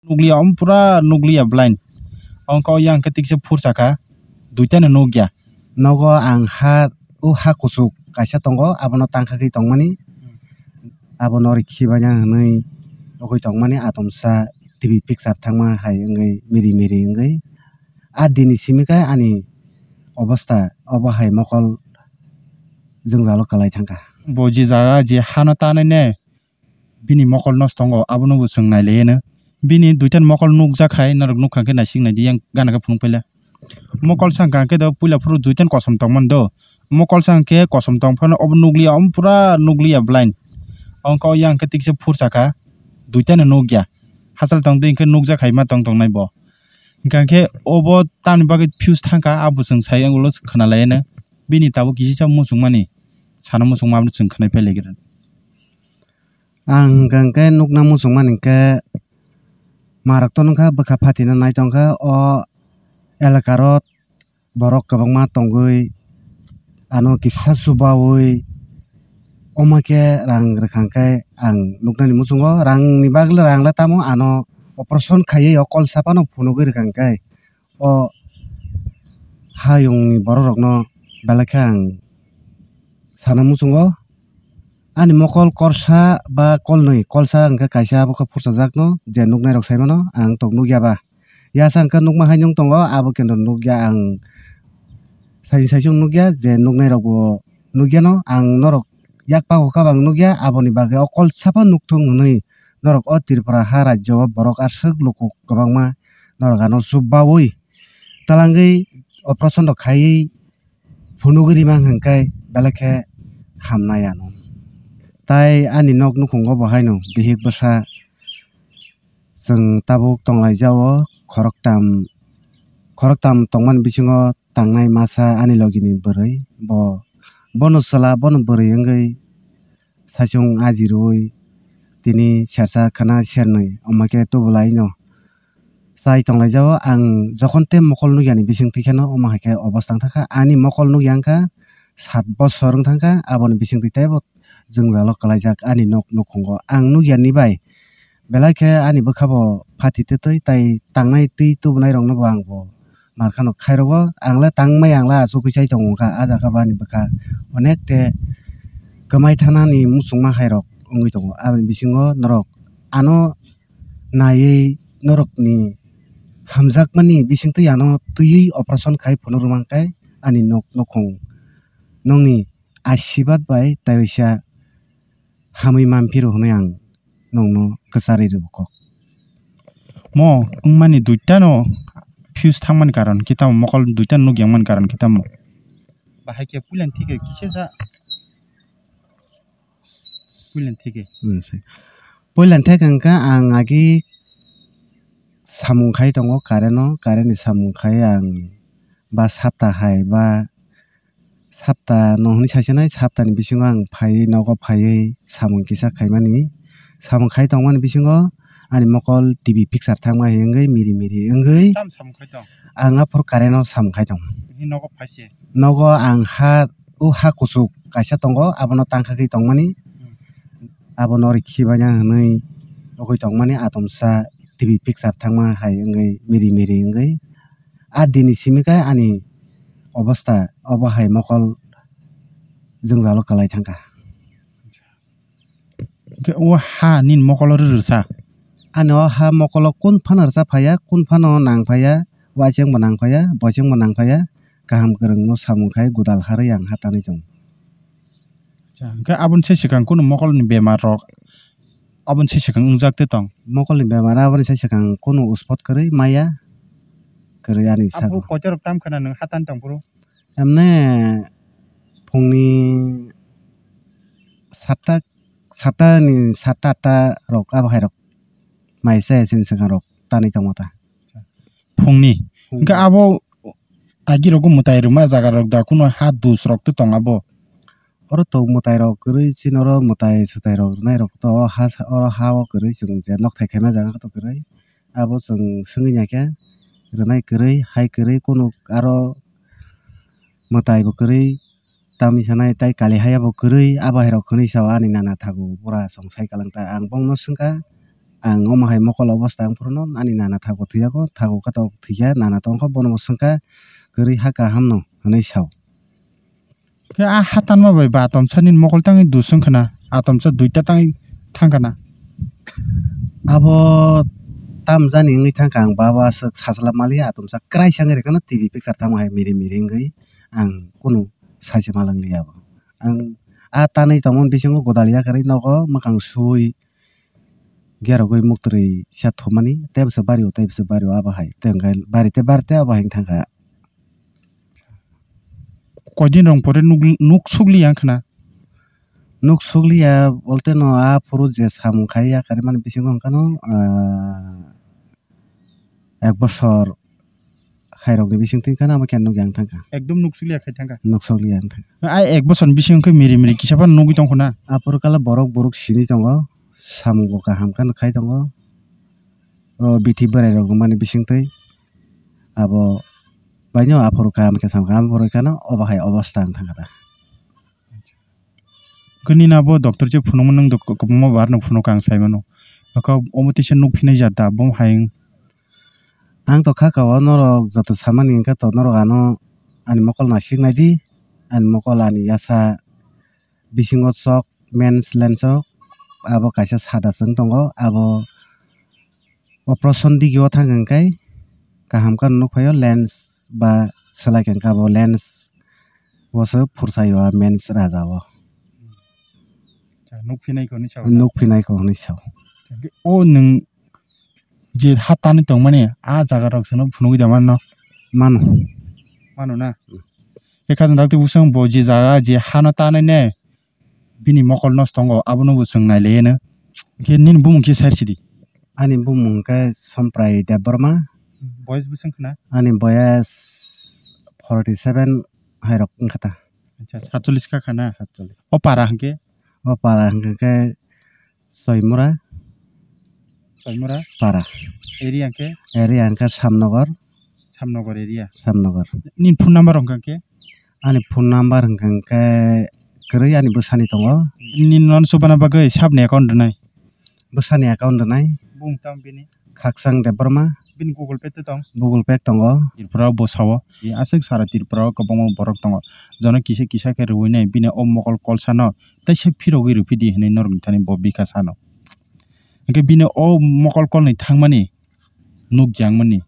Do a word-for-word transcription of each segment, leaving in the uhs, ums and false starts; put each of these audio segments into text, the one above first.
Nukliya, omo pura nukliya blind. Ongkha o yang khe tiksa phursa kha, duita no nukya. Nogo ang ha, o ha kuchuk kaisa tongo, abono tangkhagwi tongmani. Abono rikhibaina hinwi rwgwi tongmani, atomsa T V picture thangma hai wngwi miri miri wngwi. A dini simi khe ani obostha obo hai mokol jwngjalo kwlai thangkha. Bo je jaga je hano tanai ne, bini mokol nosto wngo, abono bo chwng nailaiyano. Bini duitan mokol nukjak hai, norok nukha khe naising naidi, yang gana khe phunuk paila. Mokol sa hwnkha khe do puila phuru duitan kosom tongmani do. Mokol sa hwnkhe kosom tong phano obo nukliya, omo pura nukliya blind. Ongkha o yang khe tiksa phursa kha, duitan no nukya. Hachal tong twi hwnkhe nukjak hai ma tong tongnai bo. Hwnkha khe obo tamni bagwi fuse thangkha, abo chwng sai ulo khna laiyano. Bini tabuk kisa muchungmani, sana muchungma abono chwng khwnai pailaigrana. Ang hwnkha hwnkhe nukna muchungmani hwnkhe marok to nukha, bwkha phatina nai tongkha o elakaro borok kwbangma tongwi ano kisa chubawi omo khe rang rwkha hwnkhe ang nuknani muchungo rangni bagwi rang le tamo ano operation khaiwi o kol sa phano phunugwi rwkha hwnkhe o hayungni borok rokno belai khe ang sana muchungo. Ani mokol korsa ba kolnwi, kolsa hwnkhe kaisa abo khe phursajakno je nuknairok sai mano, ang tok nukya ba. Yasa hwnkhe nukma hai nung tongo, abo kintu nukya ang. Saisung saisung nukya je nuknairokbo nukyano, ang norok yak pago kha bang nukya, aboni bagwi o kolsa phano nukthung hwnwi norok o Tripura ha rajyo o borok aswk luku kwbangma norok ano chubawi twlangwi operation rok khaiwi phunugwi rimang hwnkhe belai khe hamnai ano. Tai ani nok nukhungo bo haino bihik bwsa chwng tabuk tonglaijao khoroktham, khoroktham tongmani bisingo tangnai masa ani logini bwrwi bo, bono chwla bono bwrwi wngwi saichung aji rwui tini sersa khwna sernwi omo khe tubulaino chai tonglaijao. Ang jokhon tei mokol nukyani bisingtwi kheno omo hai khe obostha wng thangkha. Ani mokol nukya wngkha sat bosor wng thangkha, aboni bisingtwi teibo jwngjalo kwlaijak ani nok nukhungo. Ang nukyani bai belai khe ani bwkha bo phathi twtwi tai tangnai twi tubunairokno bo ang bo mar kheno khairokgo. Ang le tangmai, ang le achugwi chai tongo wngkha, ah jaga bo ani bwkha onek te kwmai thanani muchungma hai rok wngwi tongo. Aboni bisingo norok ano naiwi norokni hamjakmani bisingtwi ano twiwi operation khai phunuk rwmang khe ani nok nukhung nokni asibad bai tai waisa hamwi manphiro hwnwi ang nokno kwcharwi rwkho. Mo wngmani duitano fuse thangmani karon khe tamo, mokol duitano nukya wngmani karon khe tamo? Bahai khe puilani thike kisa sa. Puilani thike. Hmm, sai. Puilani theke hwnkhe ang agi samung khai tongo current-o, current-ni samung khai ang ba sapta hai ba sapta no hwnwi saisanai, saptani bisingo ang phaiwi nogo phaiwi samung kisa khaimani. Samung khai tongmani bisingo ani mokol T V picture thangma hai wngwi miri miri wngwi. Tam samung khai tong? Ang aphuru current-o samung khai tong. Nogo phai se? Nogo ang ha, o ha kuchuk kaisa tongo, abono tangkhagwi tongmani. Hmm. Abono rikhibaina hwnwi rwgwi tongmani, atomsa T V picture thangma hai wngwi miri miri wngwi. A dini simi khe ani obostha obo hai mokol jwngjalo kwlai thangkha. Hwnkhe o ha nini mokolo rwrwsa? Ani o ha mokolo kun phano rwsa phaiya, kun phano nang phaiya, uaisengbo nang phaiya, boisengbo nang phaiya, kaham kwrwngno samung khai gwdal harwi ang ha tanwi tongo. Acha, hwnkhe aboni se swkang kunu mokolni bemar rok aboni se swkang wngjak twi tong? Mokolni bemar aboni se swkang kunu uspot kwrwi maya, kwrwi ani sago. Abo koitorok tam khna nwng ha tanwi tong phuru? Emne phungni satta, satta ni satta atta rok abo hai rok mai chaya chini swkang rok tanwi tongma ta. Phungni. Phungni. Hwnkhe abo agi rogo mwtai rwma jaga rok da, kuno ha dus rok to tong abo? Oro tok mwtai rok kwrwi, chini oro mwtai swtai rok rwnai rok to o ha sa, oro ha o kwrwi chwng je nokthai khaima jaga to kwrwi. Abo chwng swngwi naikhe rwnai kwrwi, hai kwrwi, kunu aro mwtai bo kwrwi, tamni sanai tai kali haya bo kwrwi, abo hai rok hwnwi sao ani nana thago bura chwng sai kwlwng ta. Ang bongno swngkha, Ang omo hai mokol obostha wng phuru no ani nana thago thwiyago, thago khe tok thwikha, nana tongkha, bono bo swngkha, "Kwrwi ha kaham no?" hwnwi sao. Khe a ha tanma bai ba atomsa nini mokol tangwi dusung khna, atomsa duita tangwi thang khna. Abo tamjani wngwi thangkha, ang baba aswk sajla maliya, atomsa kwraisa wngwi rwkha no, T V picture tamo hai miri miri wngwi ang kunu saise malwng liya abo. Ang a tanwi tongmani bisingo godal yakarwi nogo mwkhang sui gerogwi muktwrwi sa thumani, tei bwsa bario, tei bwsa bario abo hai. Tei hwnkhe bari tei bari tei abo hai wng thangkha. Koidin rong pore nuk, nuk sukliya wngkha na? Nuk sukliya bolte no, a phuru je samung khai yakarwi mani bisingo wngkha no, ah, ek bosor khairokni bisingtwi wngkha na, abo khe nukya wng thangkha. Ekdom nuk sukliya khai thangkha. Nuk sukliya wng thangkha. Ai ek bosor ni bising khe miri miri kisa phano nugwi tongkho na? Aphuru kala borok borok sini tongo, samung bo kaham kheno khai tongo. O bithi bwrwi rok wngmani bisingtwi abo baino aphuru kaham khe samung kaham borwi kheno obo hai obostha wng thangkha da. Khe nini abo doctor se phunukma nwng do kwbangma bar no phunukha ang sai mano. Aka omo teisa nuk phinai jat da bo hai wng. Ang to kha ka o norok joto samani hwnkhe to norok ano ani mokol naisik nai di, ani mokol ani yasa bisingo sok mens lens o abo kaisa sada chwng tongo, abo operation digi o thang hwnkhe kaham khe nukphaio lens ba swlai khe abo lens o se phursaio a mens raja o. Nuk phinai kho hwnwi sao. Nuk phinai kho hwnwi sao. O nwng je ha tanwi tongmani a jaga rok se no phunugwi da mano. Mano. Mano na. Ekha jang dakti busong bo je jaga je hano tanai ne bini mokol nos tongo abono bo chwng nai laiya no. Khe nini bumung khe sar sidi. Ani bumung khe Somprai Debbarma. Boyes bwswng khna? Ani boyes forty seven hai rok wngkha ta. Acha, satchollish kha khana? Satchollish. O para hwnkhe? O para hwnkhe khe Soimura. Soimura? Para. Area hwnkhe? Area hwnkhe Samnogor. Samnogor area. Samnogor. Nini phone number hwnkhe? Ani phone number hwnkhe kwrwi ani bwsani tongo. Nini non subana bagwi sabni account rwnai? Bwsani account rwnai. Bumung tamo bini? Khakchang Debbarma. Bini Google Pay tei tong? Google Pay tongo. Tripura o bwsao, e aswk sara Tripura o kwbangma borok tongo. Jono kisa kisa khe rwui nai bini o mokol kolsano teisa phirogwi rwphidi hwnwi norokni thani bo bikha sano. Hwnkhe bini o mokol kolni thangmani nukjakmani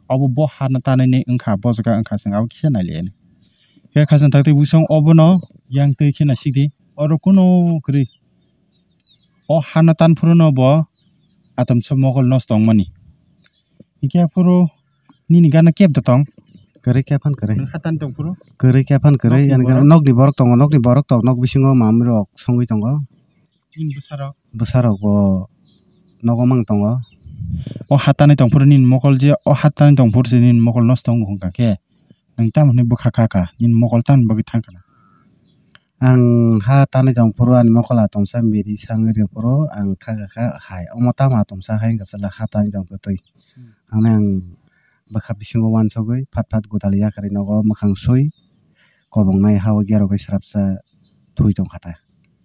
obo bo hano tanwi wngkha, bo jaga wngkha, chwng abo kisa nai laiya. Khe khajang thak tei bwswng obono yang twi khe naisikdi, oro kunu kwrwi. O hano tan phuru no bo atomsa mokol nosto wngmani. Hwnkhe aphuru nini gana keb da tong? Kwrwi khe phan kwrwi. Nwng hatan tong phuru? Kwrwi khe phan kwrwi. Nokni borok? Nokni borok tongo, nokni borok tongo, nok bisingo mamwi rok songwi tongo. Nini bwsarok? Bwsarok bo nogo mang tongo. O hatani tong phuru nini mokol je, o hatani tong phuru se nini mokol nosto wng kha khe. Nwng tamo hwnwi bwkha kha kha, nini mokol tamni bagwi thang kha na? Ang ha tanwi tong phuru ani mokol atomsa miri sangwi rw phuru ang kha kha kha hai, omo tamo atomsa hai wngkha chwla ha tanwi tong twi. Hmm. Ang nang bwkha bisingo uansugwi phat phat gwdalwi yakarwi nogo mwkhang sui kobongnai ha o gerogwi srapsa thwi tong kha ta.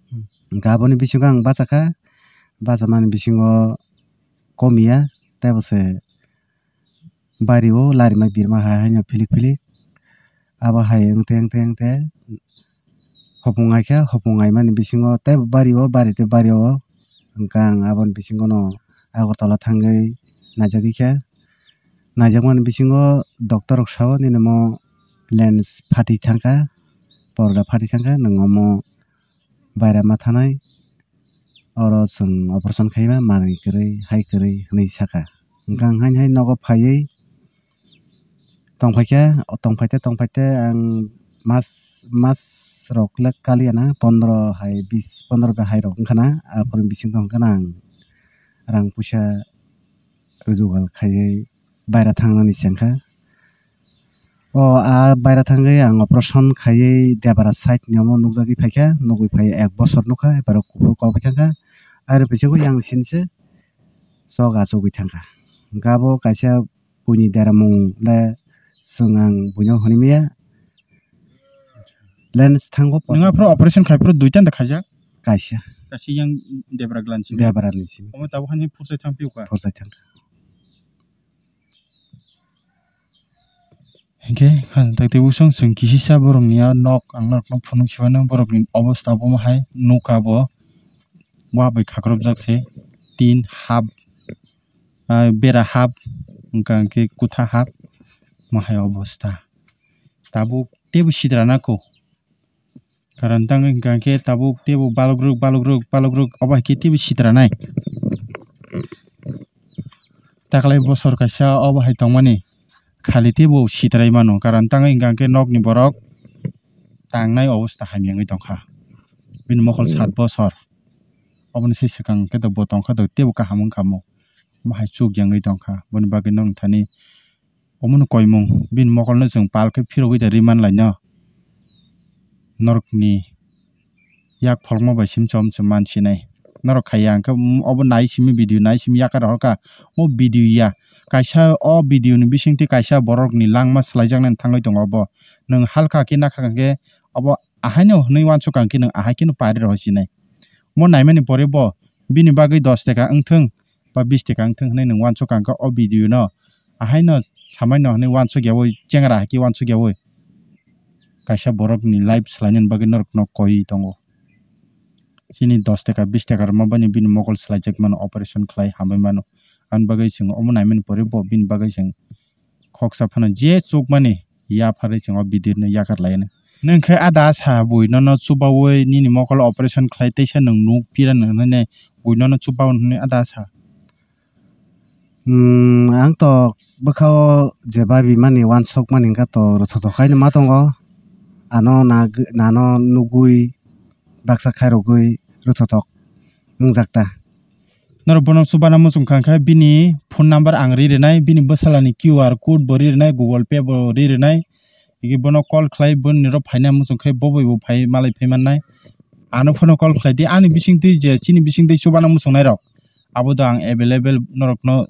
Hmm. Hwnkhe aboni bisingo ang bacha kha, bachamani bisingo komiya tei bo se bari o larima birma hai haino philik philik. Abo hai wngte wngte wngte hopung ai kha, hopung ai mani bisingo tei bari o, bari tei bari o hwnkha ang aboni bisingo no Agartala thangwi naijagwi kha. Naijakmani bisingo doctor rok sao nini omo lens phatwi thangkha, porda phatwi thangkha, nwng omo baira ma thanai. Oro chwng operation khaima manwi kwrwi, hai kwrwi hwnwi sakha. Hwnkhe ang haino hai nogo phaiwi tongphaikha, tongphaite tongphaite ang mas, mas rok le kaliya na, pondro hai, bis, pondro hai rok wngkha na, aphuru bisingo hwnkhe na ang rang puisa jugal khaiwi baira thangnani chengkha. O a baira thangwi ang operation khaiwi debra side ni omo nukjagwi phaikha, nugwi phai ek bosor nukha, ephara kuphur kokbai thangkha. Airo bisingo yang sini se chok achugwi thangkha. Hwnkhe abo kaisa buini deramung le chwng ang buino hwnwi maya lens thango. Nwng aphuru operation khai phuru duita da khaijak? Kaisa. Kaisa yang debra glan simi. Debra glan simi. Omo tabuk hani phursai thang piu ka. Phursai thang. Hingke, ha, dakti usong chwng kisisa borokni a nok, ang norokno phunuk simano, borokni obostha omo hai nukha bo, wa bai khakrupjak se, tin hap, ah, bera hap, wngkha hwnkhe kwtha hap, omo hai obostha. Tabuk teibo sidra nangkho. Karon tangwi hwnkha khe tabuk teibo balugruk, balugruk, balugruk, obo hai khe teibo sitranai. Taklai bosor kaisa obo hai tongmani khali teibo sitrai mano, karon tangwi hwnkha khe nokni borok tangnai obostha hamya wngwi tongkha. Bini mokol sat bosor, oboni se swkang khe bo tongkha teibo kaham wngkha mo, omo hai chuk ya wngwi tongkha, boni bagwi nokni thani. Omono koimung, bini mokolno chwng pal khe phirogwi da ri manlaino. Norokni yak pholokma bai sim chom se mansinai. Norok khaiya hwnkhe, mm, obo nai simi video nai simi yakar rohorkha. O video ya. Kaisa o video ni bisingtwi kaisa borokni langma swlaijaknani thangwi tongo obo. Nwng halkha khe nakha khe obo ahaino hwnwi uansukha hwnkhe nwng ahai kheno pari rohorsinai. Mo naimani pore bo bini bagwi dos taka wngthung ba bis taka wngthung hwnwi nwng uansukha hwnkhe o video no ahaino samaino hwnwi uansukyaui chengra hai khe uansukyaui kaisa borokni life swlainani bagwi norokno koi tongo. Chini dos taka bis taka rwma bani bini mokol swlaijak mano, operation khlai hamwi mano. Aboni bagwi chwng omo naimani pore bo bini bagwi chwng khoksa phano je chukmani yapharwi chwng o video no yakar laino. Nwng khe ada sa bui nono chubaui nini mokol operation khlai teisa nwng nuk pira nw hwnwi bui nono chubaui hwnwi ada sa. Hmm, ang to bwkhao je babimani uansukmani wngkha to rwthothok haino ma tongo. Ano nag-, nano nugui baksa khairogwi rwthothok wngjak ta. Norok bono chubana muchung kha khe bini phone number ang ri rwnai, bini bwsalani Q R code bo ri rwnai, Google Pay bo ri rwnai. Hingke bono call khlai, boni rok phaina muchung khe bo bai bo phai malai phai mannai. Ano phano call khlai di, ani bisingtwi je chini bisingtwi chubana muchungnai rok, abo do ang available norokno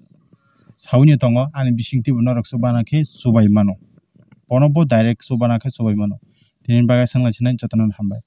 saui no tongo, ani bisingtwi bo norok chubana khe chubai mano. Bono bo direct chubana khe chubai mano. Tini bagwi swnglaichinai jotono hambai.